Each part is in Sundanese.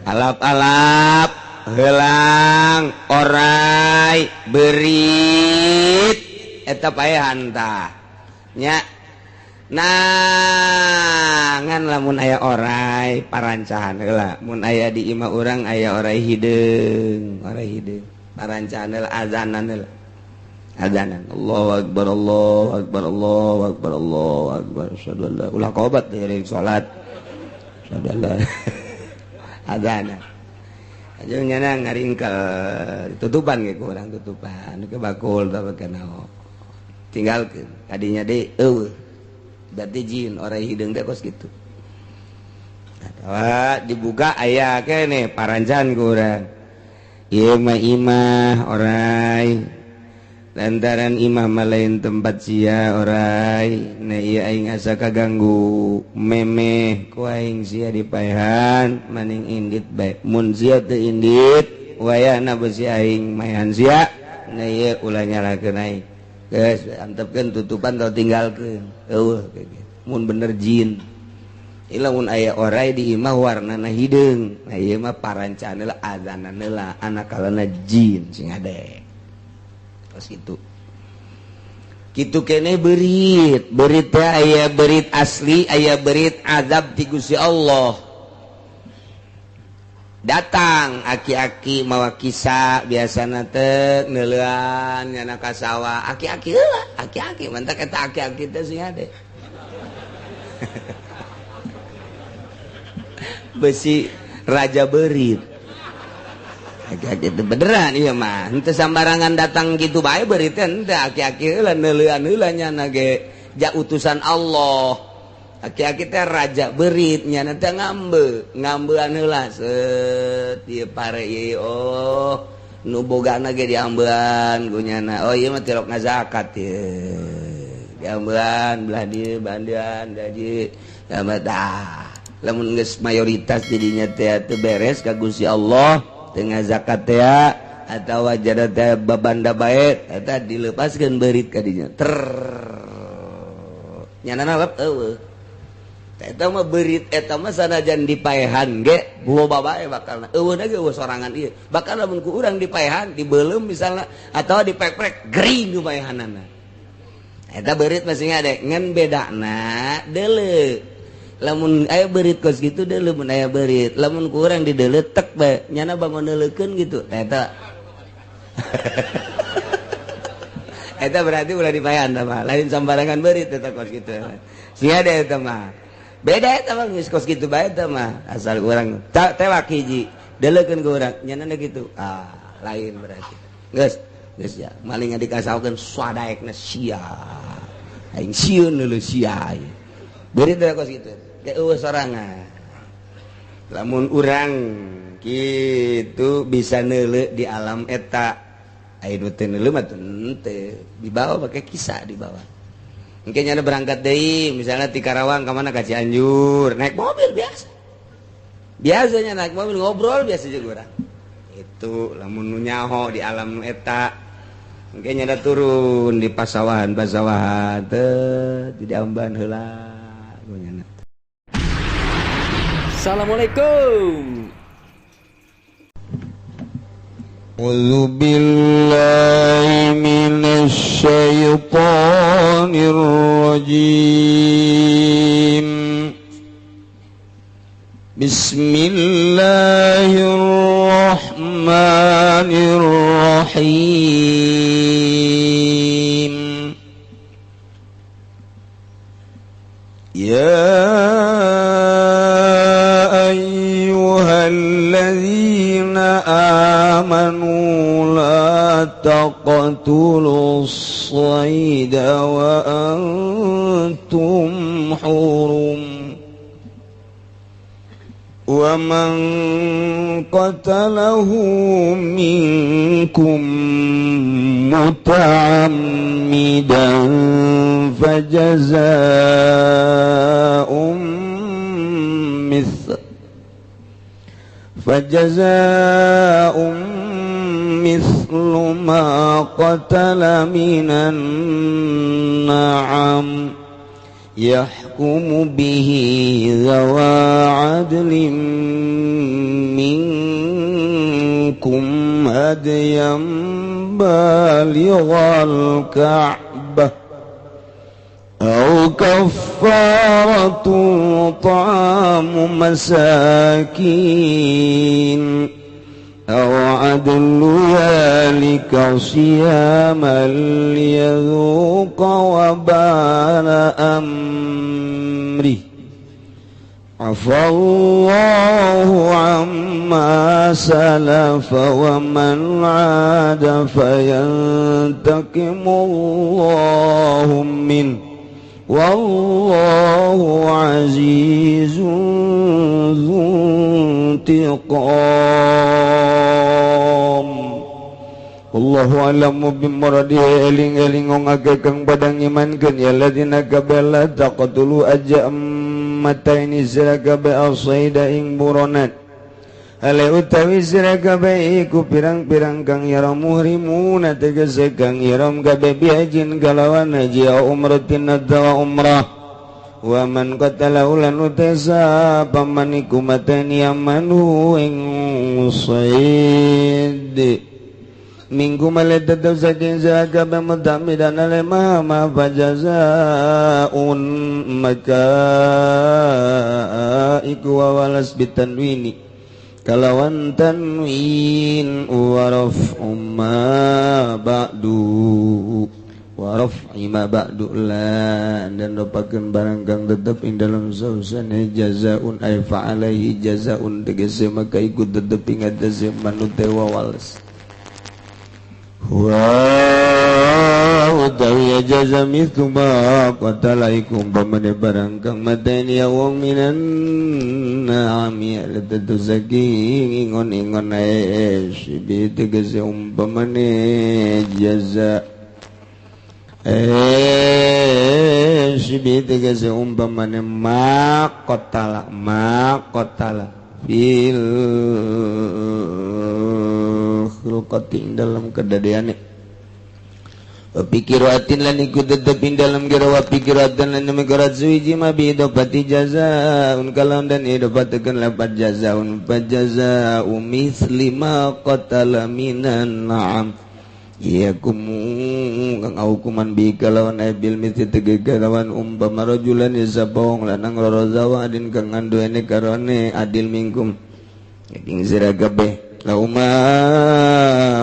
Alap-alap helang orai berit eta paehan tah nya. Nah ngan lamun aya orai parancahan heula mun aya di imah urang aya orai hideung parancahan heula azanan heula azanan Allahu akbar Allahu akbar Allahu akbar Allahu akbar asyhadu an la ulah qobat dari salat asyhadu an la azanan aja nyana ngaringkel tutupan ge ku urang tutupan ke bakul tah kana tinggalkeun kadinya deui eueuh berarti jin orai hideung teh kos kitu atawa dibuka aya keneh parancan ku urang ieu mah imah orai lantaran imah mah lain tempat sia orai na ieu aing asa kaganggu memeh ku aing sia dipaehan maning indit bae mun sia teu indit wayahna besi aing maehan sia na ieu ulah nyalakeun aing geus antepkeun tutupan atau tinggalkeun eueuh mun bener jin ieu mun aya orai di imah warnana hideung nah ieu mah parancana heula azanan heula anakalana jin sing hade itu kitu kene berit berit teh aya berit asli aya berit azab ti Gusti Allah datang aki-aki mawa kisah biasana teh neuleuan nyana ka sawah aki-aki heula aki-aki mantak eta aki-aki teh sing hade besi raja berit aki-aki itu beneran iya mah henteu sambarangan datang gitu bae beurit teh henteu aki-aki heula neuleuan heula nyana ge ja utusan Allah aki-aki teh raja beurit nyana teh ngambe ngambean heula seut ieu pare ieu oh nu bogana ge diambean ku nyana oh ieu mah tilok ngazakat ieu diambean belah dieu bandean belah dieu tah lamun geus mayoritas didinya teh teu beres ka Gusti Allah tengah zakat teh atawa jada teh babanda bae eta dilepaskeun beurit ka dinya ter nyanana lep eueuh eta mah beurit eta mah sanajan dipaehan ge loba bae bakalna eueuh ge eueuh sorangan ieu bakal lamun ku urang dipaehan dibeuleum misalna atawa diprek-prek gering ku paehanana eta beurit mah sing ade ngan bedana deuleu lamun aya beurit kos kitu deuleu mun aya beurit lamun ku urang dideuleu tek bae nyana bangun neuleukeun gitu eta eta berarti ulah dipaehan tah mah lain sambarangan beurit eta kos kitu sia de eta mah beda eta mah geus kos kitu bae eta mah asal urang tewak hiji deuleukeun ku urang nyana kitu ah lain berarti geus geus ya maling dikasaokeun sadaekna sia aing sieun leuleus sia beurit teh kos kitu ge eueuh sorangan lamun urang kitu bisa neuleu di alam eta aya nu teu neuleu mah teu dibawa pakai kisah dibawa engke nyana berangkat deui misalnya ti Karawang ka mana ka Cianjur naik mobil biasa biasanya naik mobil ngobrol biasa jeung urang itu lamun nu nyaho di alam nu eta engke nyana turun di pasawahan pasawahan teh di amban heula nyana. Assalamualaikum. A'udzu billahi minasy syaithanir rajim. Bismillahirrahmanirrahim. Ya ayyuhalladzina amanu la taqtulus sayda wa antum hurum wa man qatalahu minkum muta'ammidan fajaza'un mithlu ma qatala minan na'am yahkumu bihi dzawa 'adlin minkum هديا بالغ الكعبة أو كفارة طعام مساكين أو عدل ذلك صياما ليذوق وبال أمره عفا الله عما سلف ومن عاد فينتقم الله منه والله عزيز ذو انتقام. Allahu a'lamu bimuradihi eling-eling wong akeh kang padha ngimankeun ya ladina kabela taqtulu aja mataini sira kabeh asaida ing buronan ale utawi sira kabeh iku pirang-pirang kang yaram muhrimuna tegese kang yaram kabeh bihajin kalawan haji umratin atawa umrah wa man qatala ulan utesa paman iku mateni amanu ing said minggu maletetep saking sira kabeh mutamidan ale ma fajazaun maka iku wawalas bitanwini kalawan tanwin wa raf'u ma ba'du wa raf'i ma ba'du lan dan ropakeun barang kang tetep ing dalem sausane jazaun ay fa alaihi jazaun tegese maka iku tetep ing atase manute wawalas wa utawi jaza mithlu ma qatala ikum pamane barang kang mateni ya wong minan na'ami tetep saking ingon-ingon ae sibi tegese umpamane jaza sibi tegese umpamane ma qatala fil khilqati dalam kedadeane wa pikiratin lan iku tetep ing dalam kira wa pikiratan lan mikirat suwiji ma bi idopati jazaun kalawan dan idopatekeun lapat jazaun fajazau misli ma qatala minan na'am iyakum kang hukuman bi kalawan bil misli tegese kalawan umpama rajulan sapa wong lanang rarazawa adin kang anduene karone adil mingkum ing sira kabeh lauma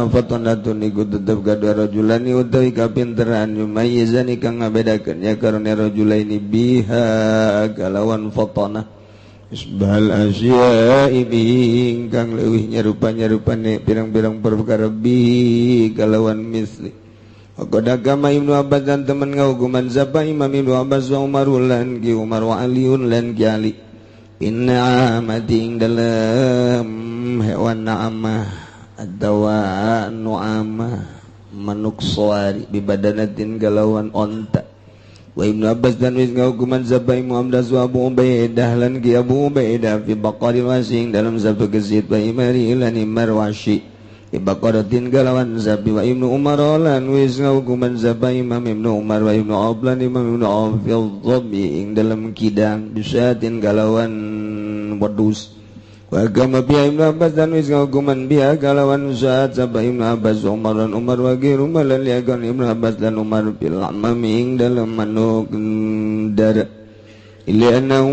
fatonatun iku tetep kadua rajulani utawi kapinteran yumayyizani kang ngabedakeun ya karone rajulaini biha kalawan fatonah isbal asya'i bihi kang leuwih nyarupa-nyarupane pirang-pirang perkara bihi kalawan misli. Qad agama Ibnu Abbas dan teman ngahukuman sapa Imam Ibnu Abbas wa Umar lan ki Umar wa Aliun lan ki Ali inna amati ing dalem hewan na'amah adawa nu'amah manuk sawari bibadanatin galawan onta wa Ibnu Abbas dan wis ngahukuman sapa Imam Abbas wa Abu Ubaidah lan ki Abu Ubaidah fi baqari wasing dalam sapa gesit wa imari lan imar wasi fi baqaratin galawan sapi wa Ibnu Umar lan wis ngahukuman sapa Imam Ibnu Umar wa Ibnu Auf lan Imam Ibnu Auf fi dhabbi ing dalam kidang bisatin galawan wedhus wa agama biha Ibnu Abbas dan wis ngahukuman biha kalawan saat sapa Ibnu Abbas Umar dan Umar wa ghairu lan liakan Ibnu Abbas dan Umar fil amami ing dalem manuk dara illa annahu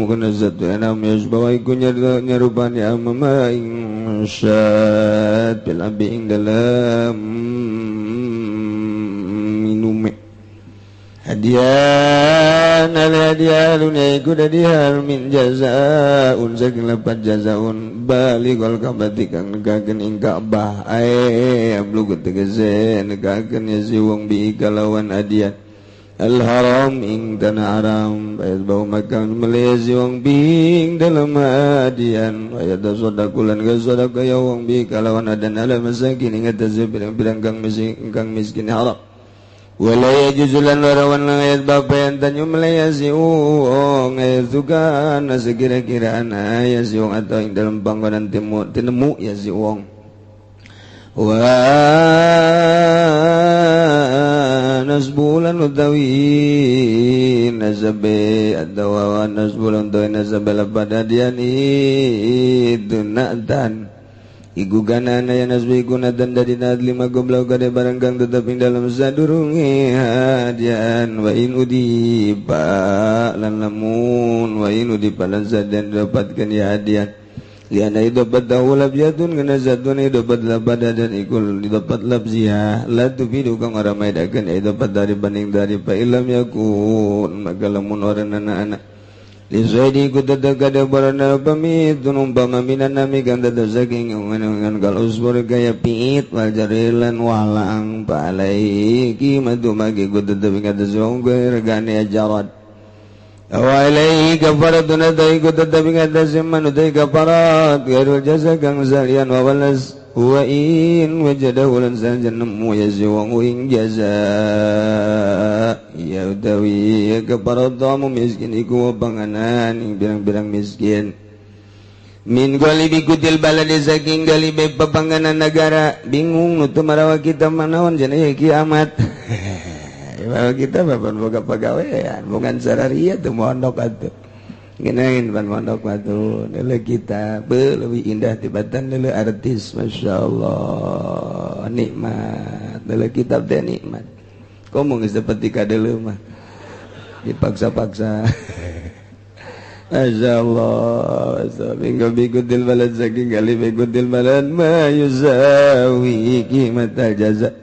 kanazat anam yasbawa iku nyarupani amama ing syat bil abi ing dalem minume hadian al hadian iku hadian min jazaun saking lepat jazaun balighal kabati kang negakeun ing Ka'bah ae ablu tegese negakeun ya si wong bi kalawan hadian al haram ing tanah haram ayat bau makan melezi wong bing dalam hadian ayat sodakulan ka sodaka ya wong bi kalawan adan ala masakin ing atase pirang-pirang kang miskin haram wala yajuzu lan warawan ayat bapa yang tanyu melayasi wong ayat sukan sekira-kiraan ayat si wong atau ing dalam panggonan tinemu ya si wong wa nasbulan utawi nasabe atawa nasbulan utawi nasabe lepat hadian itu na'tan Iku kana aya nasbi gunatan dari lima goblok kade barang kang tetep ing dalem sadurunge hadian wa in udiba lan lamun wa in udiba lan sadan dapatkan ya hadian liana idapat dahu labyatun kana zatun idapat labada dan ikul idapat labziha la tufidu kang ora maedakeun idapat dari banding dari fa illam yakun maka lamun ora anak-anak Lizaidi kutada kada barana pamitun umpama minan nami kang tetep saking ngan kal usbur kaya piit wal jarilan walang palai kimatu magi kutada ing atas wong regane ajarat wa ilaihi kafaratun dai kutada ing atas man dai kafarat gairul jaza kang zalian wa walas wa in wajadahu lan sanjanmu yazi wa ing jaza ya utawi kepada tamu miskin iku panganan ing pirang-pirang miskin min galibi kutil balade saking galibe papanganan negara bingung nu teu marawa kita manaon cenah kiamat. Bawa kita bapan boga pagawean bukan sararia teu mondok atuh ngenain pan mondok atuh leuleuh kita leuwih indah tibatan leuleuh artis masyaallah nikmat leuleuh kitab teh nikmat komo geus seperti kadeuleuh mah dipaksa-paksa. Masyaallah minggu bigutil balad saking gali bigutil balad ma yuzawi qimatal jaza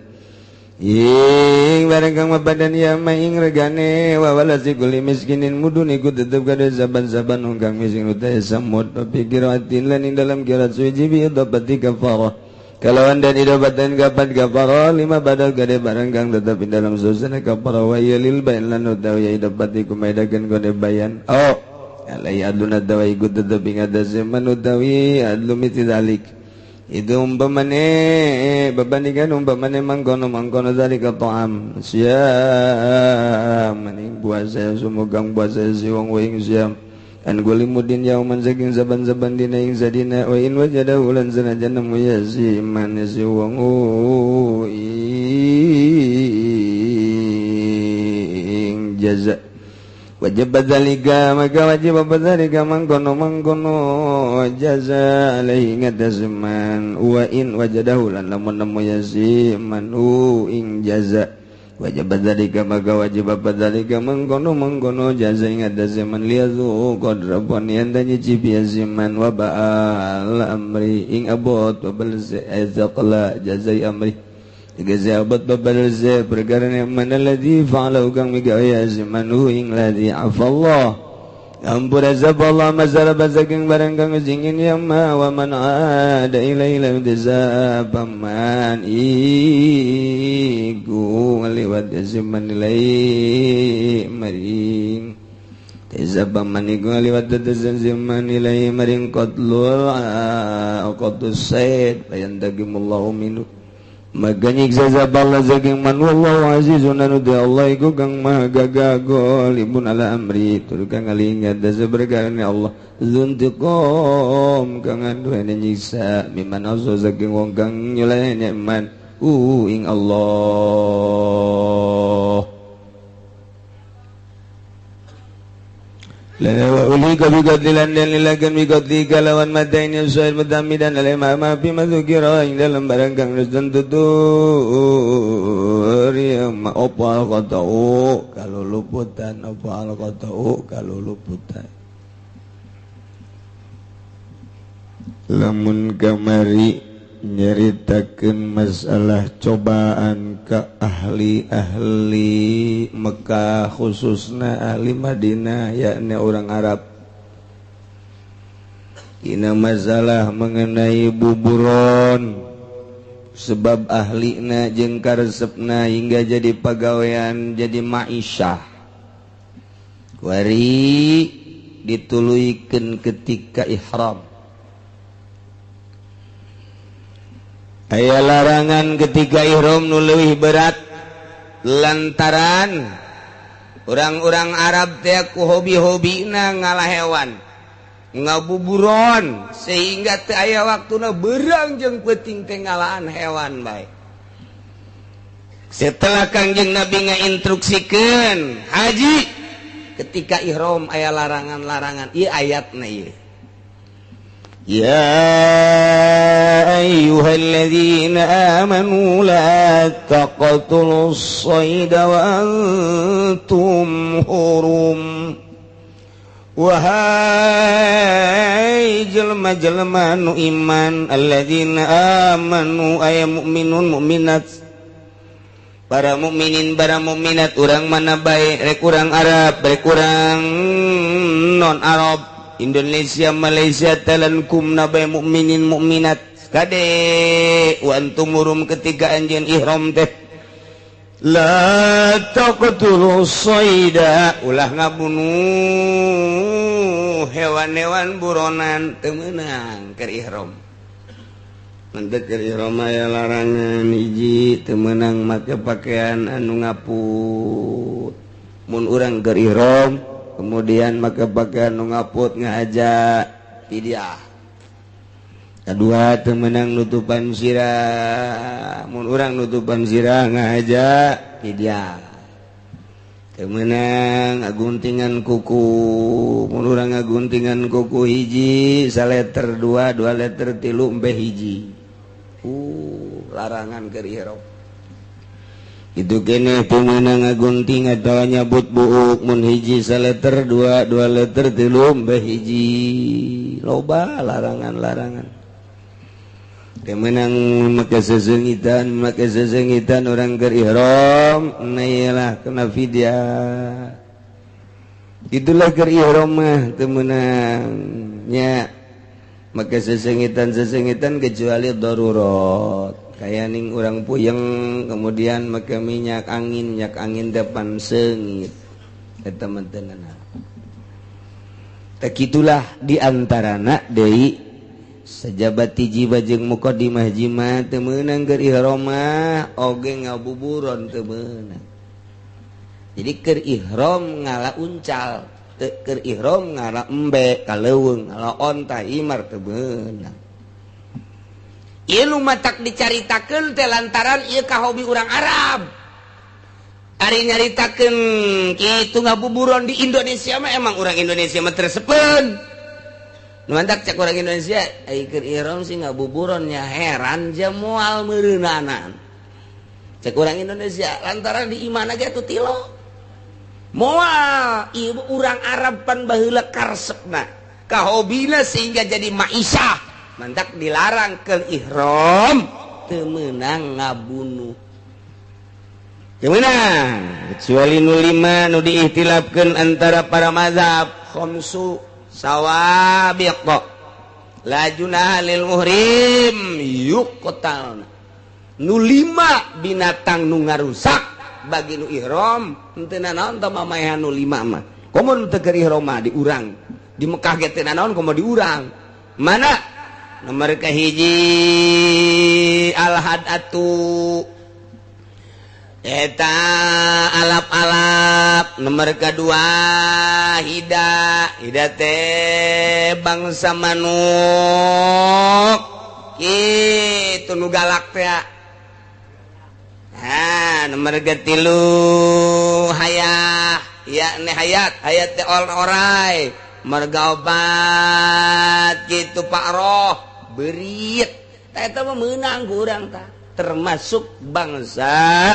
ing barang kang mapadan ya maing regane wa walasi kulli miskinin mudun iku tetep kada saban-saban kang miskin utai samud pikiratin lan ing dalam kirat suci bi dapati kafarah kalawan dan idobatan kapat kafarah lima badal gade barang kang tetep ing dalam susana kafarah wa yalil bayan lan utawi idobati kumaidakeun gode bayan oh alai aduna dawa iku tetep ing atase man utawi adlu mitidalik itu umpamane babandingan umpamane mangkono-mangkono zalika ta'am siam maning puasa sumugang puasa si wong ing siam an gulimudin yauman saking saban-saban dina ing sadina wa in wajada ulan sanajan nemu ya si man si wong ing jaza wajib dzalika maka wajib dzalika mangkono mangkono jaza alaihi ngadazman wa in wajadahu lan lamun nemu ya si man ing jaza wajib dzalika maka wajib dzalika mangkono mangkono jaza ngadazman liazu qadrabon yan nyicipi ya si man wa ba'al amri ing abot wa bal zaqla jazai amri Gazabat babal ze perkara man alladzi fa'ala kang migawe azmanu ing ladzi afallah ampun azab Allah mazara bazaking barang kang jingin ya ma wa man ada ilaihi lam tazabaman iku ngaliwat zaman ilai maring tazabaman iku ngaliwat zaman ilai maring qatlul qatlus sayd bayantagimullahu minhu maka nyiksa zaballa saking man wallahu azizun anu de Allah iku kang maha gagah golibun ala amri tur kang ngalingat seberkane Allah zuntiqam kang anduene nyiksa miman azza saking wong kang nyulene man ing Allah. Lana wa ulika bi qadlilan dan lilakan bi qadli kalawan madain yusail mutamidan alai ma fi madzukira ing dalam barang kang wis tentu ya ma apa al-qata'u kalau luputan apa al-qata'u kalau luputan lamun kamari nyeritakeun masalah cobaan ke ahli-ahli Mekah khususna ahli Madinah yakni orang Arab dina masalah mengenai buburon sebab ahlina jeung karesepna hingga jadi pagawean jadi ma'isyah kuari dituluykeun ketika ihram. Aya larangan ketika ihram nu leuwih berat lantaran orang-orang Arab teh ku hobi-hobina ngalah hewan ngabuburon sehingga teu aya waktuna beurang jeung peuting teh ngalaan hewan bae. Setelah Kangjeng Nabi ngainstruksikeun haji ketika ihram aya larangan-larangan ieu ayatna ieu. Ya ayyuhalladzina amanu la taqtulus sayda wa antum hurum. Wahai jelma-jelma nu iman, alladzina amanu ay mu'minun mu'minat, para mukminin para mukminat, urang mana bae, rek urang Arab rek urang non Arab, Indonesia Malaysia Thailand kumna bae mukminin mukminat kade wa antum hurum ketika anjeun ihram teh la taqtulu sayda ulah ngabunuh hewan-hewan buronan teu meunang keur ihram. Mantep keur ihram aya larangan hiji teu meunang make pakaian anu ngaput. Mun urang keur ihram kemudian make pakaian anu ngaput ngahaja fidyah. Kedua teu meunang nutupan sirah, mun urang nutupan sirah ngahaja fidyah. Teu meunang ngaguntingan kuku, mun urang ngaguntingan kuku hiji saleter dua, dua leter tilu embe hiji. Larangan keur ihram. Itu kene teu meunang ngagunting atawa nyabut buuk, mun hiji saleter dua, dua leter tilu embe hiji. Loba larangan-larangan. Kemenang make sesengitan orang keur ihram nailah kena fidyah. Itulah keur ihram mah teu meunang nya make sesengitan kecuali darurat. Kaya ning urang puyeng kemudian make minyak angin depan seungit eta mah teu nanaon. Tah kitulah di antarana deui sajabat jiba jeung muqaddimah jima teu meunang keur ihram mah oge ngabuburon teu meunang. Jadi keur ihram ngala uncal, teu keur ihram ngala embe ka leuweung, ngala onta imar teu meunang. Ieu nu matak dicaritakeun teh lantaran ieu kahobi urang Arab. Ari nyaritakeun kitu ngabuburon di Indonesia mah emang urang Indonesia mah tersepeun. Mantak cek orang Indonesia ai keur ihram sih ngabuburonnya heran ja moal meureunanan. Cek orang Indonesia lantaran di imana ge atuh tilo. Moal ieu urang Arab pan baheula karesepna, kahobina sehingga jadi maisah. Mantak dilarang keur ihram teu meunang ngabunuh. Teu meunang kecuali nu lima nu diihtilafkeun antara para mazhab khamsu sawabiq la junaha lil muhrim yuqtal. Nu lima binatang nu ngarusak bagi nu ihram henteu nanaon tah mamaehan nu lima mah. Komo nu teu keur ihram mah diurang. Di Mekah ge teu nanaon komo diurang. Mana? Nomor kahiji al-hadatu eta alap-alap. Nomor kedua hida, hida teh bangsa manuk kitu nu galak teh. Nah, nomor ketilu hayah, yakni hayat, hayat teh orai marga obat kitu Pak Roh berit tah eta mah meunang ku urang tah termasuk bangsa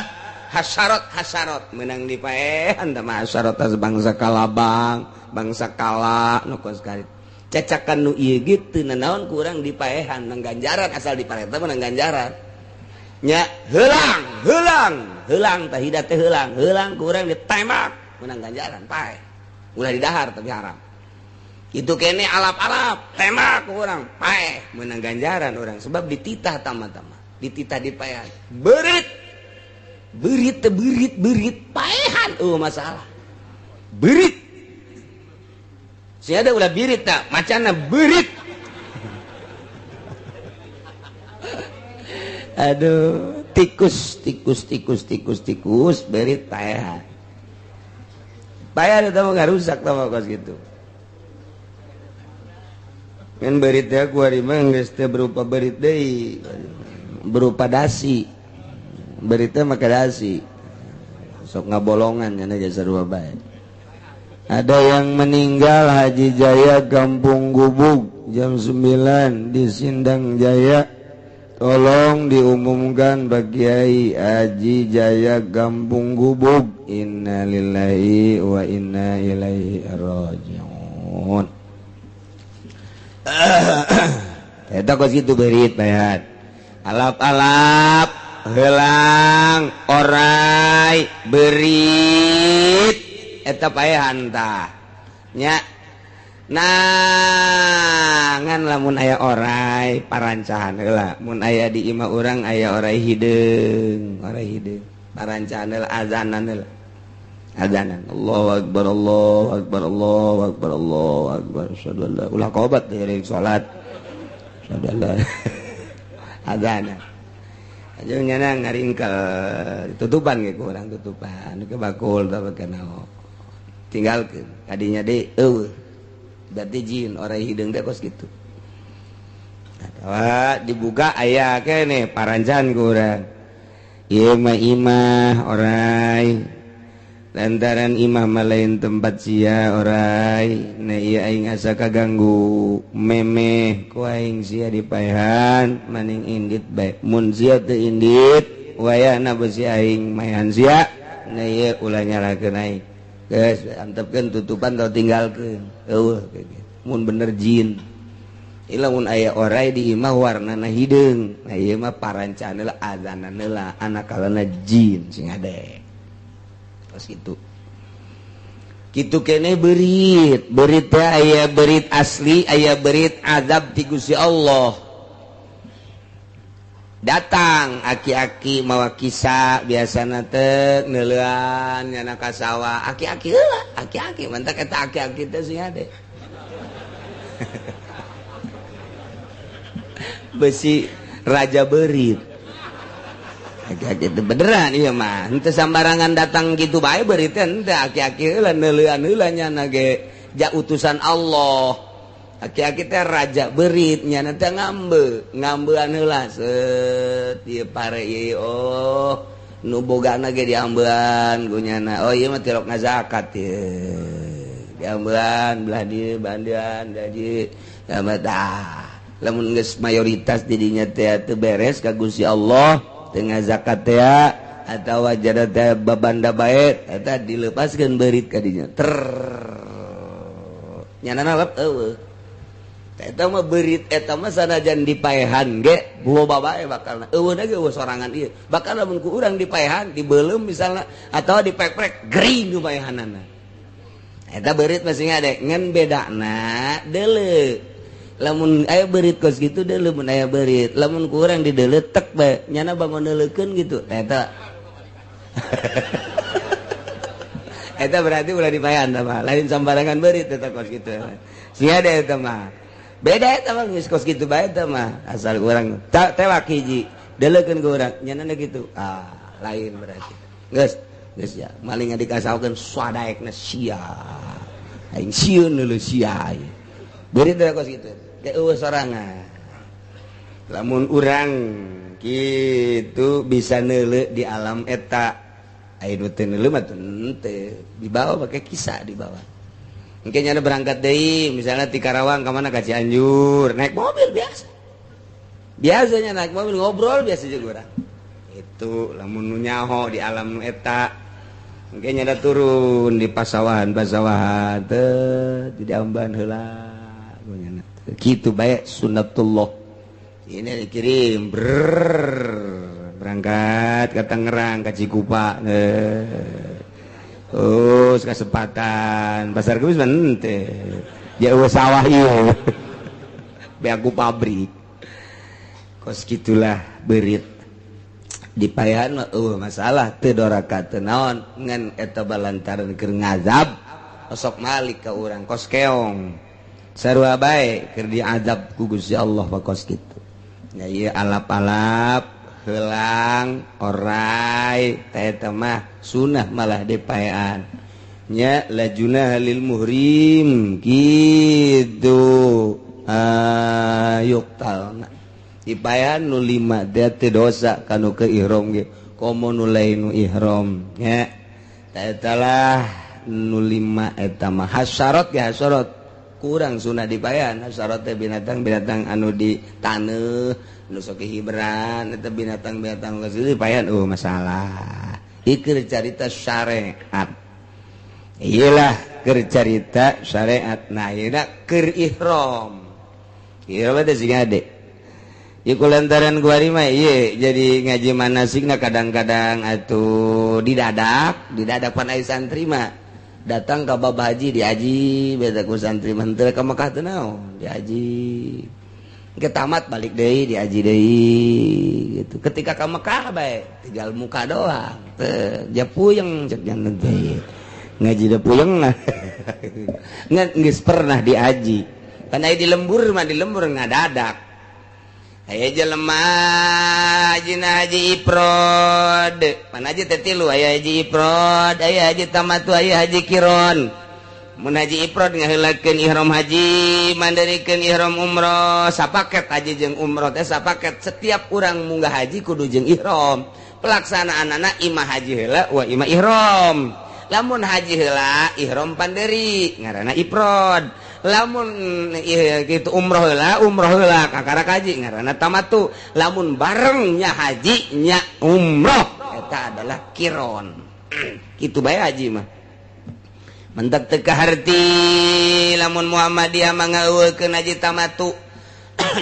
hasarot menang di paehan mah hasarot tas bangsa kalabang bangsa kala nu kos karit cacakan nu ieu ge teu nanaon ku urang di paehan nang ganjaran asal di paehan menang ganjaran nya heulang heulang heulang tah hida teh heulang heulang ku urang ditembak menang ganjaran paeh ulah didahar tapi haram itu kene alap-alap tembak ku urang paeh menang ganjaran urang sebab dititah tama-tama dititah di paehan berit berit berit berit paehan oh masalah berit si ada ulah birit tak macana berit aduh tikus tikus tikus tikus tikus berit paehan paehan itu nggak rusak tau kos gitu kan berit ya gua mah geus teh berupa berit deui berupa dasi berita maka dasi sok ngabolongan nya jasa dua bae. Ada yang meninggal Haji Jaya Kampung Gubug jam 9 di Sindang Jaya Tolong diumumkan Pak Kiai Aji Jaya Gambung Gubug. Innalillahi wa inna ilaihi rajiun. Eta kos kitu beurit bayat. Alap-alap heulang orai beurit eta paehan tah nya. Nah ngan lamun aya orai parancahan heula, mun aya di imah urang aya orai hideung, orai hideung parancahan heula, azanan heula, azanan Allahu akbar Allahu akbar Allahu akbar Allahu akbar asyhadu an la ulah qobat dari salat asyhadu an la azanan aja nyana ngaringkel tutupan ge ku urang, tutupan ke bakul tah kana tinggalkeun kadinya deui eueuh berarti jin orai hideung teh kos kitu. Atawa dibuka aya keneh parancan ku urang. Ieu mah imah orai, lantaran imah mah lain tempat sia orai. Nah ieu aing asa kaganggu memeh ku aing sia dipaehan maning indit bae. Mun sia teu indit wayahna besi aing maehan sia. Nah ieu ulah nyalakeun aing. Geus antepkeun tutupan atau tinggalkeun. Eueuh mun bener jin. Ieu mun aya orai di imah warnana hideung. Nah ieu mah parancana heula azanan heula anakalana jin sing ade. Kos kitu. Kitu keneh beurit. Beurit teh aya beurit asli, aya beurit azab ti Gusti Allah. Datang aki-aki mawa kisah biasana teh neuleuan nyana ka sawah aki-aki heula aki-aki mantak eta aki-aki teh sing ade besi raja beurit aki-aki teh beneran ieu mah henteu sambarangan datang kitu bae beurit teh henteu aki-aki heula neuleuan heula nyana ge ja utusan Allah. Aki-aki teh raja beurit nyana teh ngambe ngambean heula set ieu pare ieu oh nu bogana ge diambean ku nyana oh ieu mah tilok ngazakat ieu diambean belah dieu bandean belah dieu tah lamun geus mayoritas di dinya teh teu beres ka Gusti Allah teu ngazakat teh atawa jada teh babanda bae eta dilepaskeun beurit ka dinya ter nyana nalep eueuh. Eta mah beurit eta mah sanajan dipaehan ge loba bae bakalna eueuh ge eueuh sorangan ieu bakal lamun ku urang dipaehan dibeuleum misalna atawa diprek-prek gering paehanana eta beurit mah sing ade ngan bedana deuleu lamun aya beurit kos kitu deuleu mun aya beurit lamun ku urang dideuleu tek bae nyana bangun neuleukeun gitu eta eta berarti ulah dipaehan tah mah lain sambarangan beurit eta kos kitu sia de eta mah beda eta mah geus kos kitu bae eta mah asal urang tewak hiji deuleukeun ku urang nyanana kitu ah lain berarti geus geus ya maling dikasaokeun sadaekna sia aing sieun leuleun sia beurit teh kos kitu ge eueuh sorangan lamun urang kitu bisa neuleu di alam eta aya nu teu neuleu mah teu dibawa make kisah dibawa. Mungkin nyana berangkat deui misalnya di Karawang ka mana ka Cianjur naik mobil biasa. Biasanya naik mobil ngobrol biasa juga urang. Itu lamun nu nyaho di alam nu eta. Mungkin nyana turun di pasawahan-pasawahan teh di amban heula nyana. Kitu bae sunnatullah. Ini dikirim brrr, berangkat ke Tangerang ka Cikupa. Oh, kesempatan pasar kemis mah jauh sawah ieu. Beaku pabrik. Kos gitulah beurit. Dipaehan mah eueuh masalah teu doraka teu naon ngan eta balantaran keur ngazab osok malik ka urang kos keong. Sarua bae keur diazab ku Gusti Allah kos kitu. Nya ieu alap-alap heulang orai teh eta mah sunah malah dipaean nya lajuna lil muhrim kitu ayuktalna dipaean nu 5 teh teu dosa kanu ke ihram ge komo nu lain nu ihram nya teh eta lah nu 5 eta mah hasyarat ge hasyarat Kurang sunah dipayan syarat teh binatang-binatang anu di taneuh nu sok hibran eta binatang-binatang geus dipayan oh masalah. Ieu carita syariat. Iyalah keur carita syariat. Nah ieu keur ihram. Ihram teh sing ade. Ieu kulantaran guari mah ieu jadi ngaji manasikna kadang-kadang atuh didadak, didadak pan aya santri mah. Datang ke bab haji diaji beda ku santri mah teu ka Mekah teu naon diaji. Ke tamat balik deui diaji deui gitu. Ketika ka Mekah bae tinggal muka doang. Teu ja puyeng cek jangan teh. Ngaji da puyeng lah. Ngan geus pernah diaji. Pan aya di lembur mah di lembur ngadadak. Aya jelema haji haji ifrad. Pan haji teh tilu aya haji ifrad, aya haji tamattu, aya haji kiron. Mun haji ifrad ngaheulakeun ihram haji, mandirikeun ihram umroh, sapaket haji jeung umroh teh sapaket. Setiap urang munggah haji kudu jeung ihram. Pelaksanaanana imah haji heula wa imah ihram. Lamun haji heula ihram panderi ngaranna ifrad. Lamun gitu umroh heula kakara haji ngaranna tamattu. Lamun barengnya haji nya umroh eta adalah kiron. Kitu bae haji mah. Mentak teu kaharti lamun Muhammadiyah mah ngeuwekeun haji tamattu.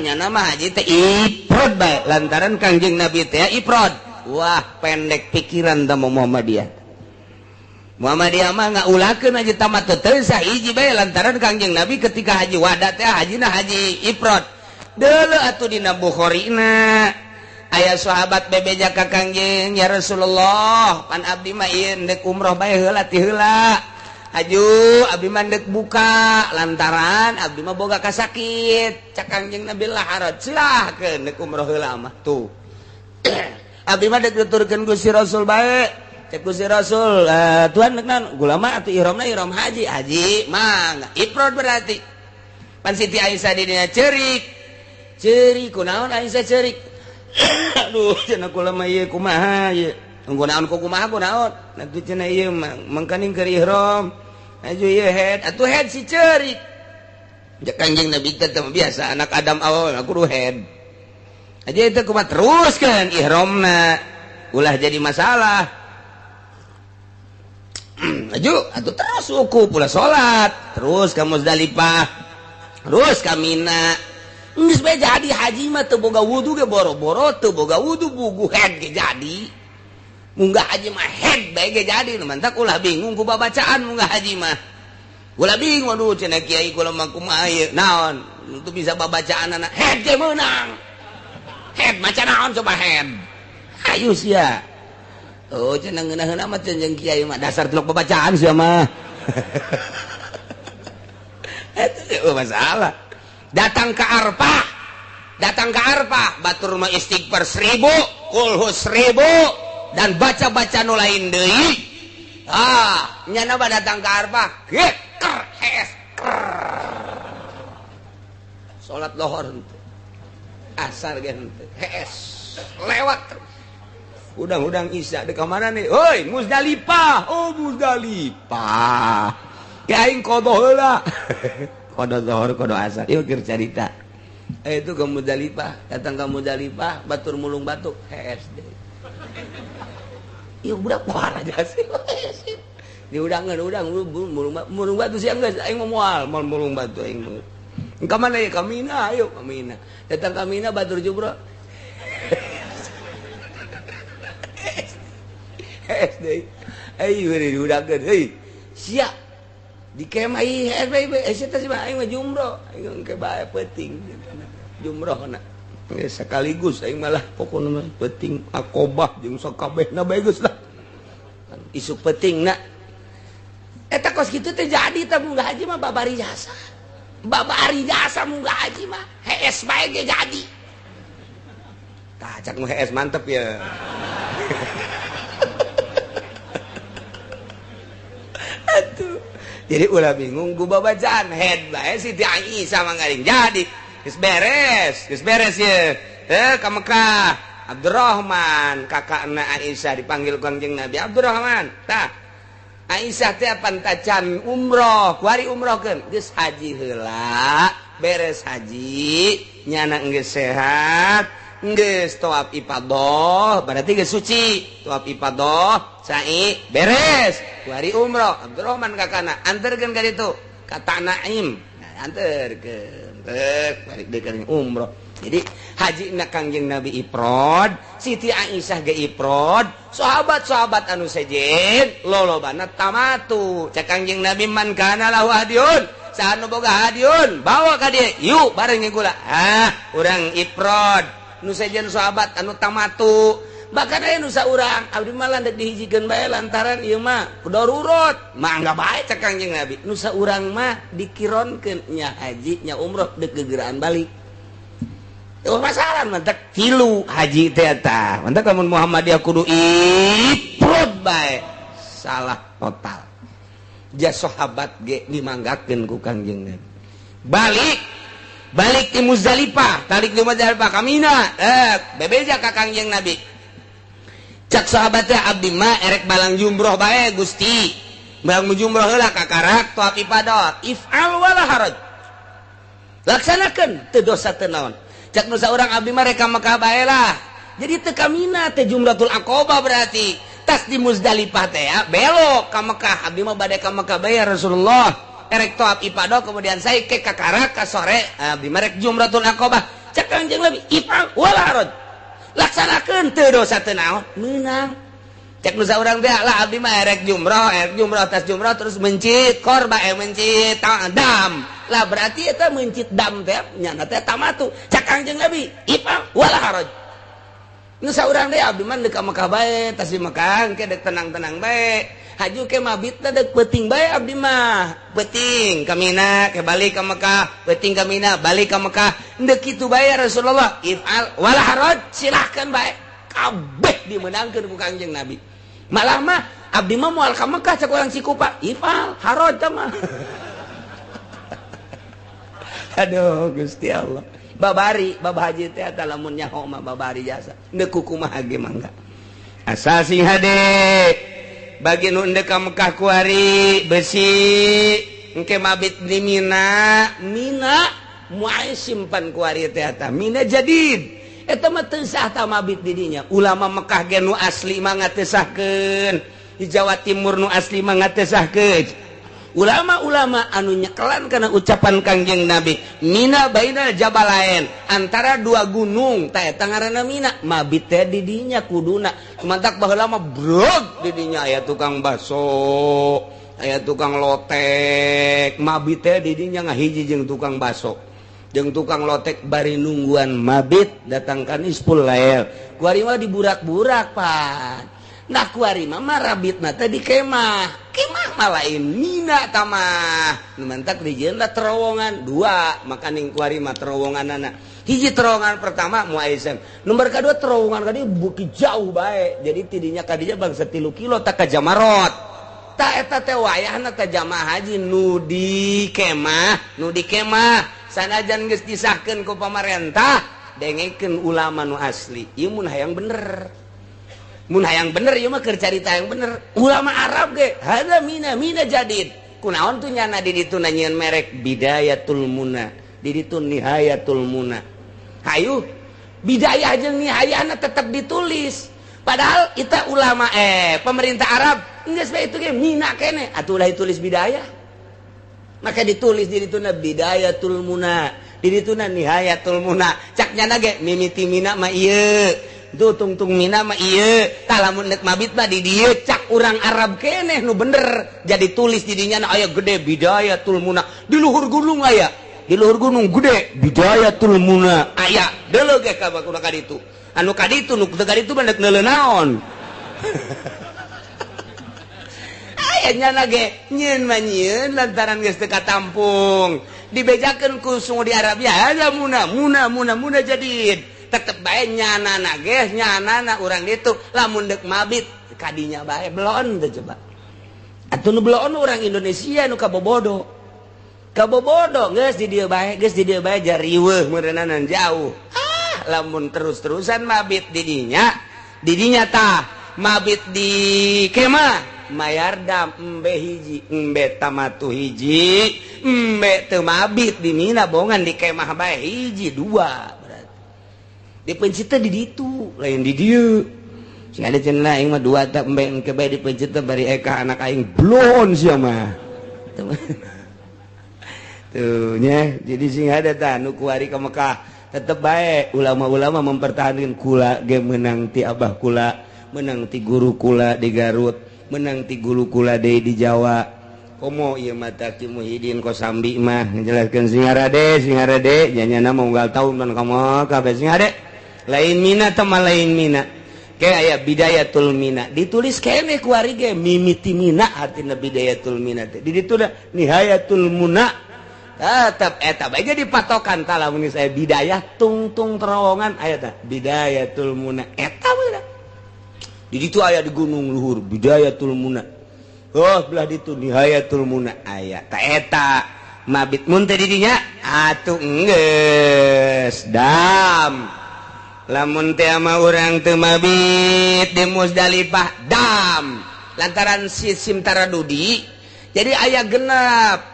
Nyana mah haji teh ifrad bae lantaran Kangjeng Nabi teh ifrad. Wah, pendek pikiran teh Muhammadiyah. Muhammadiyah mah ngaulakeun haji tamattu teu sah hiji bae lantaran Kangjeng Nabi ketika haji wada teh hajina haji ifrad. Deuleu atuh dina Bukhari-na aya sahabat bebeja ka Kangjeng, ya Rasulullah, pan abdi mah ieu ndek umroh bae heula ti heula. Aju abdi mah ndek buka lantaran abdi mah boga kasakit. Cak Kangjeng Nabi lah harad silahkeun ndek umroh heula mah tuh. Abdi mah ndek nuturkeun Gusti Rasul bae. Cek Gusti Rasul, Tuhan nek naon? Gulama atuh ihramna ihram haji. Haji mah ifrad berarti. Pan Siti Aisyah di dinya ceurik. Ceurik kunaon Aisyah ceurik? Aduh cenah kula mah ieu kumaha ieu? Kunaon ku kumaha kunaon? Atuh cenah ieu mangkaning keur ihram. Aju ieu head, atuh head si ceurik. Cek Kangjeng Nabi teh biasa anak Adam awal kudu head. Aja itu kumaha teruskeun ihramna. Ulah jadi masalah. Aju atuh terus wukuf ulah salat, terus ka Muzdalifah, terus ka Mina. Geus bae jadi haji mah teu boga wudu ge boro-boro teu boga wudu bugu head ge jadi. Munggah haji mah head bae ge jadi, nu mantak ulah bingung ku babacaan munggah haji mah. Ulah bingung aduh cenah kiai kula mah kumaha ieu naon teu bisa babacaanana head ge meunang. Head maca naon coba head. Hayu sia. Oh cenah ngeunah-ngeunah mah jeung kiai mah dasar tilok babacaan sia mah. Eta masalah. Datang ke Arfah. Datang ke Arfah, batur mah istighfar 1000, kulhu 1000 dan baca-baca nu lain deui. Ah, nyana mah datang ke Arfah, geker hees. Salat lohor henteu. Asar ge henteu. Hees. Lewat terus. Udang-udang Isya di mana nih? Hoi, Muzdalifah. Oh, Muzdalifah. Ke aing qada heula. Qada zuhur, qada asar. Ieu keur carita. Itu ke Muzdalifah, datang ke Muzdalifah, batur mulung batuk, HSD. Ieu budak parah aja sih. Di udangan udang mulung batu siang geus aing moal, moal mulung batu aing. Ka mana ya ka Mina, ayo ka Mina. Datang ka Mina batur jubro. SD. Ayo diudangkeun heuy. Sia. Di kemah ieu HSB eta sih mah aing mah jumroh. Aing engke bae peuting. Jumrohna. Geus sekaligus aing malah pokona mah peuting akobah jeung sakabehna bae geus lah. Isuk peutingna. Eta kos kitu teh jadi teh munggah haji mah babari jasa. Babari jasa munggah haji mah hees bae ge jadi. Tah cak nu hees mantep ya. Atuh. Jadi ulah bingung ku babacaan head bae Siti Aisyah mah ngaring jadi. Geus beres ye. Ka Mekah. Abdurrahman kakakna Aisyah dipanggil Kangjeng Nabi. Abdurrahman, tah. Aisyah teh pantacan umroh, kuari umrohkeun, geus haji heula, beres haji, nyana geus sehat, geus tawaf ifadah, berarti geus suci. Tawaf ifadah, sa'i beres, kuari umroh. Abdurrahman kakana anterkeun ka ditu, ka Tanaim. Nah, anterkeun, tek balik deui ka umroh. Jadi haji na Kangjeng Nabi ifrad, Siti Aisyah ge ifrad, sahabat-sahabat anu sejen lolobana tamatu. Cek Kangjeng Nabi man kana lahu hadiun, saha nu boga hadiun, bawa ka dieu, yuk bareng jeung kula. Ah, urang ifrad. Nu sejen sahabat anu tamatu. Bahkan aya nu saurang abdi mah landeuk dihijikeun bae lantaran ieu mah darurat. Mangga bae cek Kangjeng Nabi. Nu saurang mah dikironkeun nya haji nya umroh deuk gegeraan balik. Oh masalah mantak tilu haji teh eta. Mantak lamun Muhammadiyah kudu ifrad bae. Salah total. Ja sahabat ge dimanggakeun ku Kangjeng Nabi. Balik balik di Muzdalifah, balik di Muzdalifah ka Mina. Bebeja ka Kangjeng Nabi. Cak sahabat teh abdi mah erek balang jumroh bae Gusti. Balang jumroh heula kakarak tawaf ifadah. If'al wala haraj. Laksanakeun teu dosa teu naon. Cak nu saurang abdi mah rek ka Mekah bae lah. Jadi teu ka Mina teh Jumratul Aqabah berarti. Tas di Muzdalifah teh ya, belok ka Mekah. Abdi mah bade ka Mekah bae ya Rasulullah. Erek tawaf ifadah kemudian saya ke kakarak ka sore abdi mah rek Jumratul Aqabah. Cak Kangjeng Nabi if'al wala haraj. Laksanakeun teu dosa teu naon, meunang. Cek nu saurang teh lah abdi mah erek jumroh tas jumroh terus mencit korba mencit dam. Lah berarti eta mencit dam teh nyana teh tamatu. Cak Kangjeng Nabi if'al wala haraj. Nu saurang teh abdi mah deuk ka Mekah bae, tas di Mekah engke deuk tenang-tenang bae. Haju ke mabitna deuk peuting bae abdi mah. Peuting ka Mina, ke balik ka Mekah, peuting ka Mina, balik ka Mekah. Deuk kitu bae ya Rasulullah. If'al wala haraj, silahkan bae. Kabeh dimenangkeun ku Kangjeng Nabi. Malah mah abdi mah moal ka Mekah cek urang Cikupa. If'al haraj teh mah. Aduh Gusti Allah. Babari bab haji teh eta lamun nyaho mah babari jasa. Deuk kumaha ge mangga. Asal sing hade. Bagi nu endek ka Mekah kuari besi engke mabit di Mina, Mina moal simpan kuari teh eta. Mina jadid. Eta mah teu sah ta mabit di dinya. Ulama Mekah ge nu asli mah ngatesahkeun. Di Jawa Timur nu asli mah ngatesahkeun. Ulama-ulama anu nyekelan karena ucapan Kangjeng Nabi Mina bainal jabalain, antara dua gunung teh eta ngaranna Mina, mabit teh di dinya kuduna. Mantak baheula mah brog di dinya aya tukang baso, aya tukang lotek, mabit teh di dinya ngahiji jeung tukang baso, jeung tukang lotek bari nungguan mabit datang ka nisful lail. Kuari mah diburak-burak pan. Nah kuari mah marabitna teh di kemah. Kemah mah lain Mina tamah. Nu mantak dijieun lah terowongan dua, makaning kuari mah terowonganana. Hiji terowongan pertama Muaizam. Nomor kadua terowongan kadieu beuki jauh bae. Jadi tidinya kadinya bangsa 3 kilo tak ka Jamarot. Ta eta teh wayahna teh jamaah haji nu di kemah, nu di kemah. Sanajan geus disahkeun ku pamarentah, dengekeun ulama nu asli. Ieu mun hayang bener. Mun hayang bener ieu mah keur carita yang bener. Ulama Arab ge hada Mina, Mina jadid. Kunaon tuh nyana di ditu nyieun merek Bidayatul Muna, di ditu Nihayatul Muna. Hayu bidayah jeung nihayahna tetep ditulis. Padahal kita ulama pemerintah Arab geus bae itu ge Mina kene atuh ulah ditulis bidayah. Maka ditulis di dituna Bidayatul Muna, di dituna Nihayatul Muna. Cak nyana ge mimiti Mina mah ieu. Tuh tungtung Mina mah ieu, tah lamun deuk mabit mah di dieu cak urang Arab keneh nu bener. Jadi tulis di dinya aya gede Bidayatul Muna, di luhur gunung aya. Di luhur gunung gede Bidayatul Muna aya. Deuleu ge ka bakuna ka ditu. Anu ka ditu nu teu ka ditu mah deuk neuleuh naon. Aya nyana ge nyieun mah nyieun lantaran geus teu katampung. Dibejakeun ku Saudi Arabia, ada Muna, Muna, Muna, Muna jadid. Tetep bae nyanana ge nyanana urang ditu lamun deuk mabit kadinya bae belon teh coba. Atuh nu belon urang Indonesia nu kabobodo. Kabobodo geus di dieu bae, geus di dieu bae jariweuh meureunana jauh. Ah, lamun terus-terusan mabit di dinya, di dinya tah mabit di kemah. Mayar dam embe hiji, embe tamatu hiji, embe teu mabit di Mina bongan di kemah bae hiji dua berarti. Dipencit teh di ditu, lain di dieu. Sing ada cenah aing mah dua tak embe engke bae dipencit teh bari eka anak aing blon sia mah. Tuh nya, jadi sing ada tah nu kuari ka Mekah tetep bae ulama-ulama mempertahankan kula ge menang ti abah kula, menang ti guru kula di Garut, menang ti guru kula deui di Jawa. Komo ieu mah Ki Muhyiddin Kosambi mah ngajelaskeun singarade singarade nyanyana mah unggal taun kan ka Mekah bae singade. Lain mina teh mah lain mina. Ke aya bidayatul mina ditulis keneh kuari ge mimiti mina artina bidayatul mina teh. Di ditu nihayatul muna. Tetep eta bae jadi patokan tah lamun geus aya bidayah tungtung terowongan aya tah bidayatul muna eta mah. Di ditu aya di gunung luhur bidayatul muna. Oh belah ditu nihayatul muna aya ta eta mabit mun teh di dinya atuh geus dam. Lamun teh mah urang teu mabit di Muzdalifah dam lantaran sistem taradudi. Jadi ayah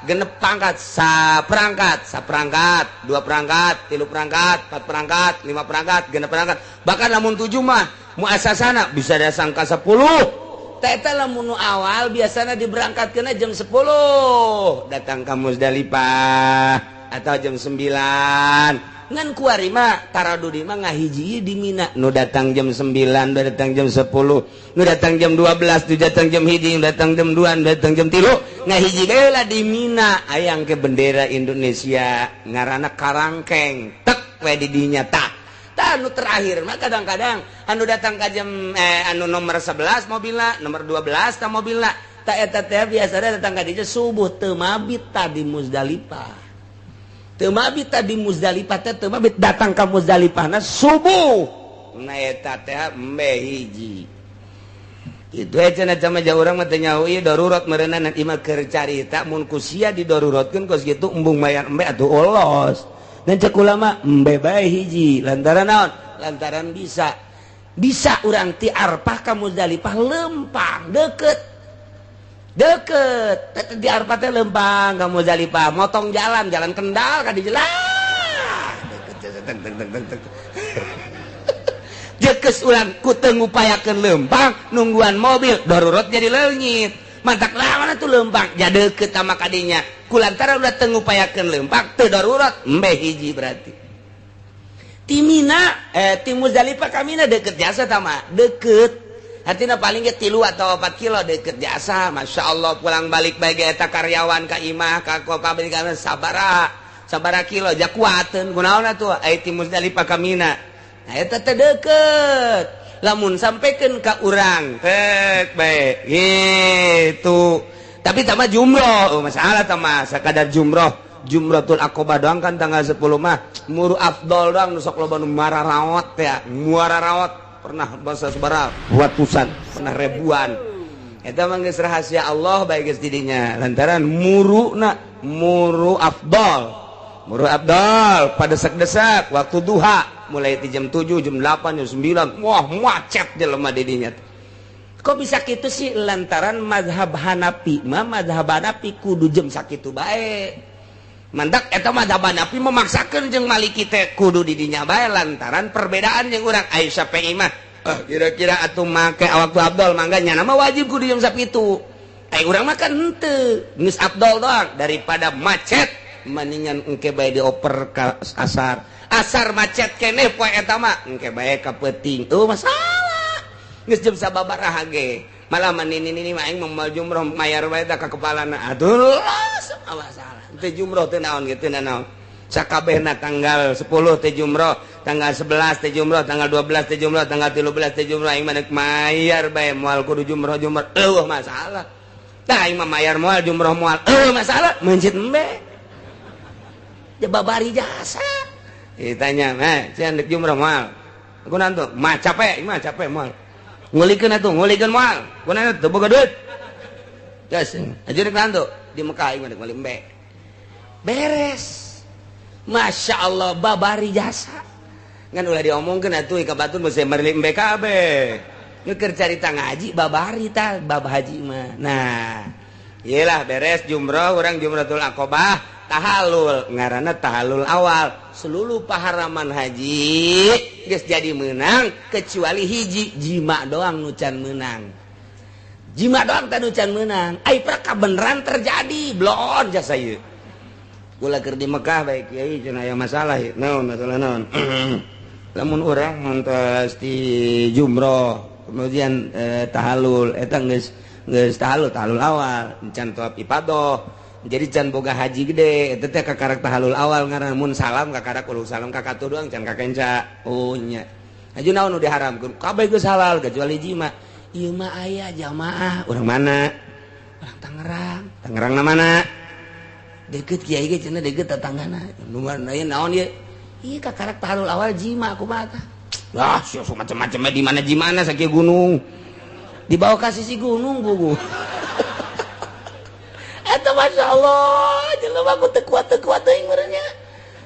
genep pangkat, saperangkat, saperangkat, dua perangkat, tilu perangkat, empat perangkat, lima perangkat, genep perangkat. Bahkan lamun 7 mah muasasana bisa datang ka 10. Teta lamun awal biasana diberangkatkeun jam 10, datang ka Muzdalifah atau jam 9. Ngan kuari mah taradudi mah ngahiji di Mina. Nu datang jam 9, nu datang jam 10, nu datang jam 12, nu datang jam 1, nu datang jam 2, nu datang jam 3, ngahiji deui lah di Mina. Ayang ke bendera Indonesia ngaranna karangkeng, tek we di dinya tah. Tah anu terakhir mah kadang-kadang anu datang ka jam anu nomor 11 mobilna, nomor 12 tah mobilna. Tah eta teh biasana datang ka dinya subuh teu mabit tah di Muzdalifah. Teu mabit tadi Muzdalifah teh teu mabit datang ka Muzdalifahna subuh. Na eta teh embe hiji. Kitu we cenah sama jauh urang mah teu nyaho ieu darurat meureunna ieu mah keur carita mun ku sia didaruratkeun kos kitu embung mayar embe atuh olos. Dan cek ulama embe bae hiji lantaran naon? Lantaran bisa. Bisa urang ti Arfah ka Muzdalifah lempang deket. Deket di Arfah teh lempang ka Muzdalifah motong jalan jalan Kendal ka dijelah deket teng teng teng teng jekes urang ku teu ngupayakeun lempang nungguan mobil darurat jadi leungit mantak lawan atuh lempang ja deket sama kadinya kulantaran udah teu ngupayakeun lempang teu darurat embe hiji berarti ti Mina ti Muzdalifah ka Mina deket jasa tah mah deket. Artinya paling ge 3 atau 4 kilo deket jasa. Masya Allah pulang balik bae ge eta karyawan ka imah ka pabrik ka sabara sabara kilo ja kuateun kunaon atuh ai ti Muzdalifah ka Mina. Nah eta teh deket. Lamun sampekeun ka urang tek bae gitu. Tapi tama jumroh, oh, masalah tama sakadar jumroh. Jumratul Aqobah doang kan tanggal 10 mah muru afdol doang nu sok loba nu mararaot ya, muararaot. Pernah bahasa sabaraha ratusan, pernah ribuan. Eta mah geus rahasia Allah bae geus didinya. Lantaran muruna muru afdol. Muru afdol pada desak-desak waktu duha mulai di jam 7, jam 8, jam 9. Wah, macet jelema di dinya. Kok bisa kitu sih? Lantaran mazhab Hanafi mah mazhab Hanafi kudu jam sakitu bae. Mandak eta mazhab Hanafi memaksakeun jeung Maliki teh kudu di dinya bae lantaran perbedaan jeung urang Aisyah Syafi'i mah kira-kira atuh make waktu afdol mangga nya mah wajib kudu jam sakitu. Ai urang mah kan henteu geus afdol doang daripada macet mendingan engke bae dioper ka asar. Asar macet keneh poe eta mah engke bae ka peuting. Tuh masalah. Geus jam sababaraha ge. Malah manini mah aing moal jumroh mayar bae ka kepalana. Aduh, masalah. Teu jumroh teu naon ge teu naon. Sakabehna tanggal 10 teu jumroh, tanggal 11 teu jumroh, tanggal 12 teu jumroh, tanggal 13 teu jumroh aing mah mayar bae moal kudu jumroh jumroh. Eueuh masalah. Tah aing mah mayar moal jumroh moal. Eueuh masalah meuncit embe. Ja babari jasa. Ditanya, "Meh, sia ndek jumroh moal?" Kunaon tuh? Mah capek, mah capek moal. Ngulikeun atuh, ngulikeun moal. Kunaon teu boga duit. Geus, aja rek naon tuh? Di Mekah aing mah dek meuli embe. Beres. Masya Allah babari jasa. Ngan ulah diomongkeun atuh ka batur mesti meuli embe kabeh. Nu keur carita ngaji babari tah bab haji mah. Nah, iyalah beres jumroh urang jumratul aqabah tahalul ngaranna tahalul awal. Seluruh paharaman haji geus jadi meunang kecuali hiji jima doang nu can meunang. Jima doang teh nu can meunang. Ai kabeneran terjadi bloon jasa ieu. Kula keur di Mekah bae kiai cenah aya masalah ieu. Naon masalah naon? Lamun urang ngantos di jumroh kemudian tahalul eta geus geus tahalul tahalul awal can tawaf ifadah. Jadi can boga haji gede eta teh kakarak tahalul awal ngaranna mun salam kakarak uluk salam ka katuh doang can kakenca. Oh nya. Haji naon nu diharamkeun? Kabeh geus halal kecuali jima. Ieu mah aya jamaah urang mana? Urang Tangerang. Tangerang na mana? Deket kiai ge cenah deket tetanggana. Nu naon ieu? Ieu kakarak tahalul awal jima kumaha tah? Wah, sia macam-macam di mana jimana sakieu gunung. Dibawa ka sisi gunung bugu. Eta Masya Allah, jelema ku teu kuat teuing meureunnya.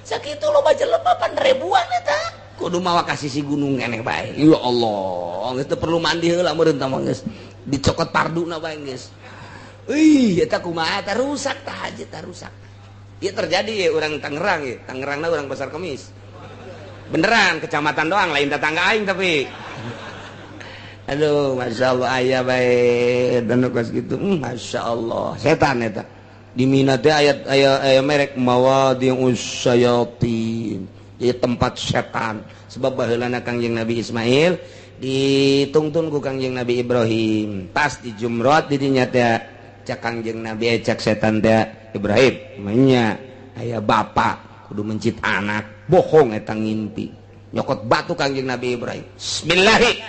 Sakitu loba jelema pan ribuan eta. Kudu mawa ka sisi gunung keneh bae. Ya Allah, geus teu perlu mandi heula meureun tah mah geus. Dicokot parduna bae geus. Ih, eta kumaha eta rusak tah haji tah rusak. Ieu terjadi ya urang Tangerang ya, Tangerangna urang Pasar Kemis. Beneran kecamatan doang lain tetangga aing tapi. Aduh, Masya Allah aya bae dan kos gitu. Masya Allah, setan eta. Di Mina teh ayat aya merek mawadi'us syayatin. Jadi tempat setan. Sebab baheulana Kangjeng Nabi Ismail ditungtun ku Kangjeng Nabi Ibrahim. Pas di Jumrot di dinya teh cak Kangjeng Nabi cak setan teh Ibrahim, nya aya bapak kudu mencit anak, bohong eta ngimpi. Nyokot batu Kangjeng Nabi Ibrahim. Bismillahi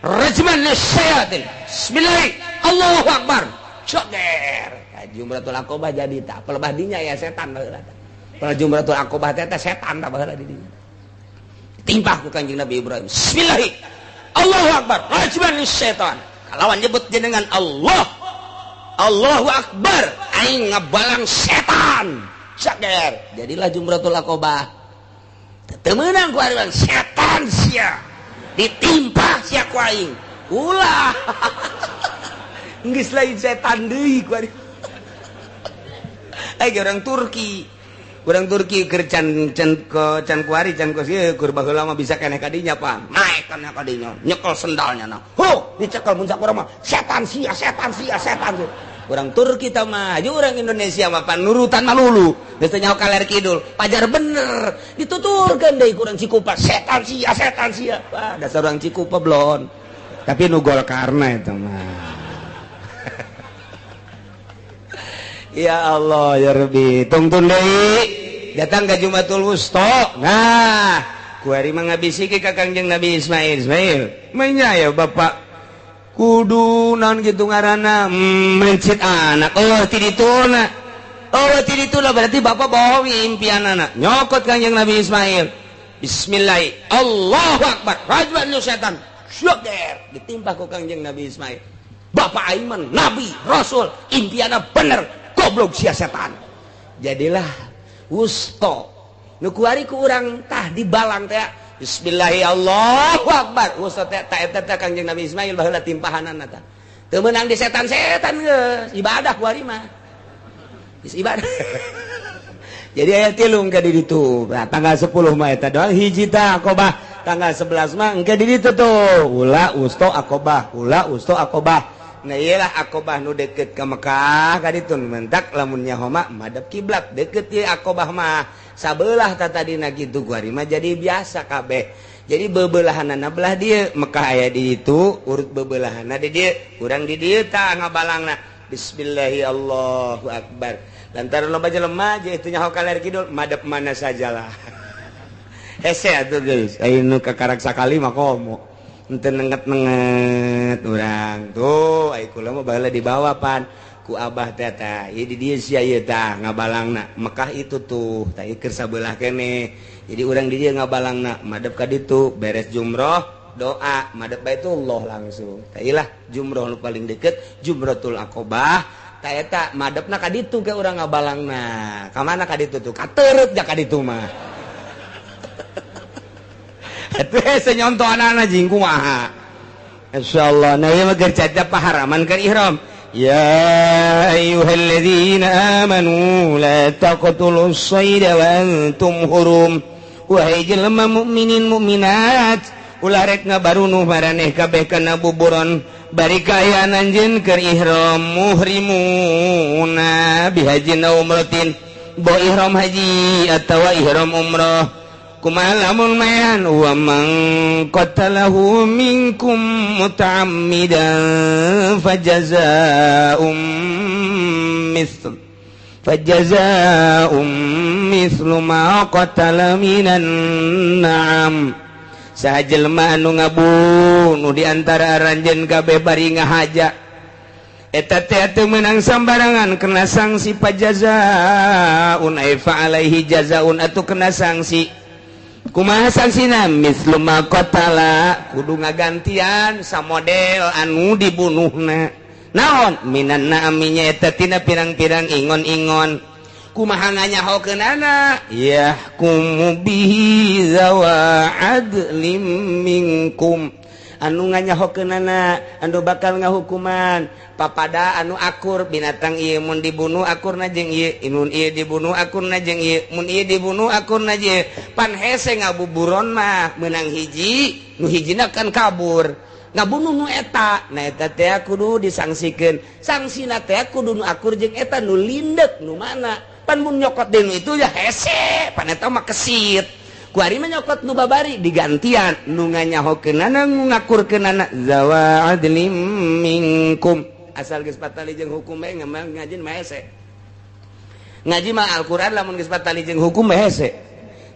rajman lisyayatin. Bismillahi Allahu Akbar. Coger. Jumratul Aqabah jadi tak pelebah dinya ya setan baheula tah. Pel Jumratul Aqabah teh setan tah baheula di dinya. Timpah ku Kangjeng Nabi Ibrahim. Bismillahi Allahu Akbar. Rajman lisyayatin. Kalawan nyebut jenengan Allah. Allahu Akbar. Aing ngabalang setan. Coger. Jadilah Jumratul Aqabah. Teu meunang ku ari setan sia. Ditimpah sia ku aing. Ulah. Geus lain setan deui ku ari. Orang Turki. Orang Turki keur can can can kuari can kos ieu keur baheula mah bisa keneh ka dinya pan. Naek keneh ka dinya, nyekel sendalnya nah. Ho, dicekel mun sakurang mah setan sia, setan sia, setan sia. Orang Turki tah mah, jeung urang Indonesia mah pan nurutan malulu. Geus teu nyaho kaler kidul, pajar bener. Dituturkeun deui ku urang Cikupa, setan sia, setan sia. Wah, dasar urang Cikupa blon. Tapi nu Golkarna eta mah. Ya Allah ya Rabbi, tungtun deui datang ke Jumatul Wusta. Nah, kuari mah ngabisiki ka Kangjeng Nabi Ismail. Ismail, menya ya bapak kudu naon kitu ngaranna mencit anak. Oh, ti dituna. Oh, ti dituna berarti bapak bohong impianana. Nyokot Kangjeng Nabi Ismail. Bismillah, Allahu Akbar. Rajman lu setan. Syukur ditimpah ku Kangjeng Nabi Ismail. Bapak Aiman, Nabi, Rasul, impianna bener. Goblok sia setan. Jadilah wusto. Nu kuari ku urang tah dibalang teh. Bismillahi Allahu Akbar. Wusto teh ta eta teh Kangjeng Nabi Ismail baheula timpahanana tah. Teu meunang di setan-setan geus, ibadah kuari mah. Geus ibadah. Jadi aya tilung ka di ditu. Nah, tanggal 10 mah eta doang hiji tah Aqabah. Tanggal 11 mah engke di ditu tuh. Ula wusto Aqabah, ula wusto Aqabah. Nah iyalah Aqabah nu deket ke Mekah ka ditu mentak lamun nyaho mah madep kiblat deket ieu Aqabah mah sabelah ta tadina kitu kuari mah jadi biasa kabeh. Jadi bebelahanana belah dieu Mekah aya di ditu urut bebelahanna di dieu urang di dieu tah ngabalangna. Bismillahi Allahu Akbar. Lantaran loba jelema je itu nyaho kaler kidul madep mana sajalah. Hese atuh geus aya nu kakarak sakali mah komo. Ente nenget-nenget urang tuh ai kula mah baheula dibawa pan ku abah teh tah ieu di dieu sia ieu tah ngabalangna Mekah itu tuh tah ieu keur sabelah keneh. Jadi urang di dieu ngabalangna madep ka ditu beres jumroh doa madep Baitullah langsung. Tah ieu lah jumroh nu paling deket Jumratul Aqabah tah eta madepna ka ditu ke urang ngabalangna. Ka mana ka ditu tuh kateureut ja ka ditu mah. Atuh hese nyontohanana jeung kumaha. Insyaallah. Nah ieu mah keur caca paharaman keur ihram. Ya ayyuhalladzina amanu la taqtulus sayda wa antum hurum. Wahai jelema mukminin mukminat, ulah rek ngabarunuh maraneh kabeh kana buburon bari kaayaan anjeun keur ihram muhrimuna bihajin aw umratin. Bo ihram haji atawa ihram umrah. Kumaha lamun mayan wa man qatalahu minkum muta'ammidan fajazaa'um mithlu ma qatala minan na'am. Saha jelema anu ngabunuh di antara aranjeun kabeh bari ngahaja eta teh teu meunang sambarangan kena sanksi pajazaun ay fa alaihi jazaun atuh kena sanksi. Kumaha sangsina mislu ma qatala kudu ngagantian samodel anu dibunuhna. Naon minan na'aminya eta tina pirang-pirang ingon-ingon. Kumaha nganyahokeunana yahkumu bihi zawa adlim minkum. Anu nganyahokeunana anu bakal ngahukuman papada anu akur binatang ieu mun dibunuh akurna jeung ieu, mun ieu dibunuh akurna jeung ieu, mun ieu dibunuh akurna jeung ieu. Pan hese ngabuburon mah meunang hiji, nu hijina kan kabur. Ngabunuh nu eta, nah eta teh kudu disangsikeun. Sangsina teh kudu nu akur jeung eta nu lindek nu mana. Pan mun nyokot deui nu itu ya hese, pan eta mah kesit. Kuari mah nyokot nu babari digantian nu nganyahokeunana nu ngakurkeunana zawa adlim minkum. Asal geus patali jeung hukum bae ngajin mah hese. Ngaji mah Al-Qur'an lamun geus patali jeung hukum mah hese.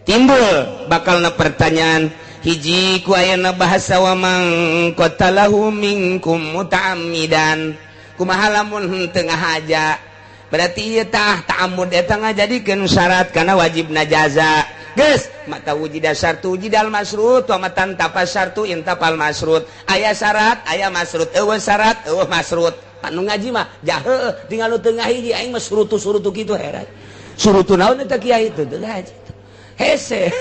Timbul bakalna pertanyaan hiji ku ayana bahasa wa man qatalahu minkum muta'ammidan. Kumaha lamun henteu ngahaja? Berarti ieu tah ta'ammud eta ngajadikeun syarat kana wajibna jaza. Geus mata wujida syartu wujidal masrut wa matan tapas syartu intapal masrut. Aya syarat aya masrut, eueuh syarat eueuh masrut. Anu ngaji mah jaheuh tinggal nu teu ngahiji aing mah surutu-surutu kitu heran. Surutu naon eta kiai teu ngaji. Hese.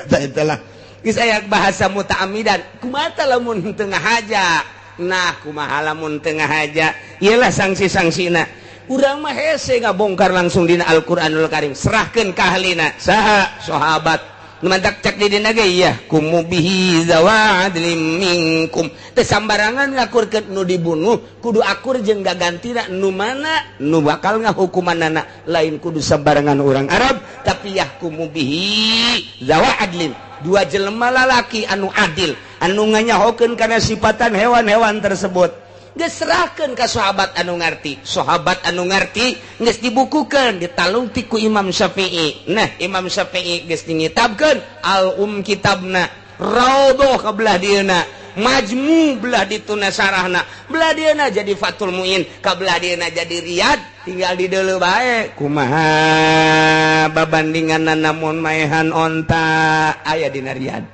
Tah eta lah. Geus aya bahasa muta'ammidan. Kumaha lamun teu ngahaja? Nah kumaha lamun teu ngahaja? Ieu lah sanksi-sanksina. Urang mah hese ngabongkar langsung dina Al-Qur'anul Karim, serahkeun ka ahlina. Saha sahabat nu mantak cek di dina ge yah kumu bihi zawa adlim minkum. Teu sambarangan ngakurkeun nu dibunuh, kudu akur jeung gagantina nu mana nu bakal ngahukumanana, lain kudu sambarangan urang Arab, tapi yahkumu bihi zawa adlin. Dua jelema lalaki anu adil, anu nganyahokeun kana sifatan hewan-hewan tersebut. Geus serahkeun ka sahabat anu ngarti. Sahabat anu ngarti geus dibukukeun ditalungti ku Imam Syafi'i. Nah, Imam Syafi'i geus dingitabkeun al-um kitabna, Raudhah ka belah dieuna, Majmu belah dituna sarahna, belah dieuna jadi Fathul Muin, ka belah dieuna jadi Riyad, tinggal di deuleu bae. Kumaha babandinganna namun maehan onta aya dina Riyad.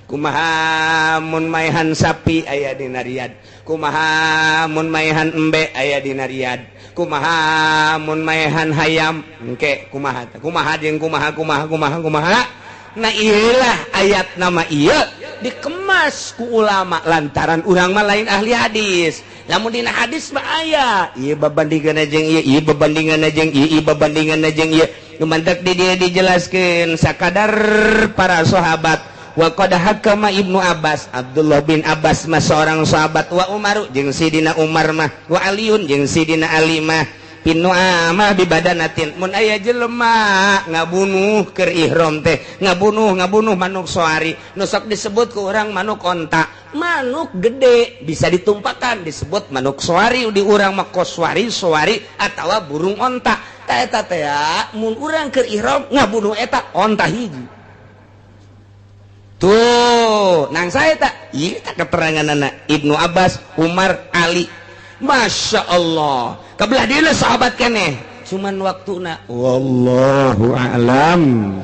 Kumaha mun maehan sapi aya dina Riyad. Kumaha mun maehan embe aya dina Riyad. Kumaha mun maehan hayam engke kumaha kumaha jeung kumaha kumaha kumaha kumaha. Nah ieulah ayat nama ieu dikemas ku ulama lantaran urang mah lain ahli hadis. Lamun dina hadis mah aya ieu babandinganna jeung ieu, ieu babandinganna jeung ieu, ieu babandinganna jeung ieu. Gemantak di dieu dijelaskeun sakadar para sahabat. Wa qad hakama Ibnu Abbas, Abdullah bin Abbas mah seorang sahabat, wa Umaru jeung Sidina Umar mah, wa Aliun jeung Sidina Ali mah, pinu amah bibadanatin. Mun aya jelema ngabunuh keur ihram teh, ngabunuh manuk soari, nu sok disebut ku urang manuk onta, manuk gede bisa ditumpakan disebut manuk soari, di urang mah koswari soari atawa burung onta. Ta eta teh mun urang keur ihram ngabunuh eta onta hiji. Tuh, nang saya tak, iya tak keterangan anak Ibnu Abbas, Umar, Ali, Masya Allah. Kebelah dia sahabat keneh, cuman waktu nak, wallahu a'lam.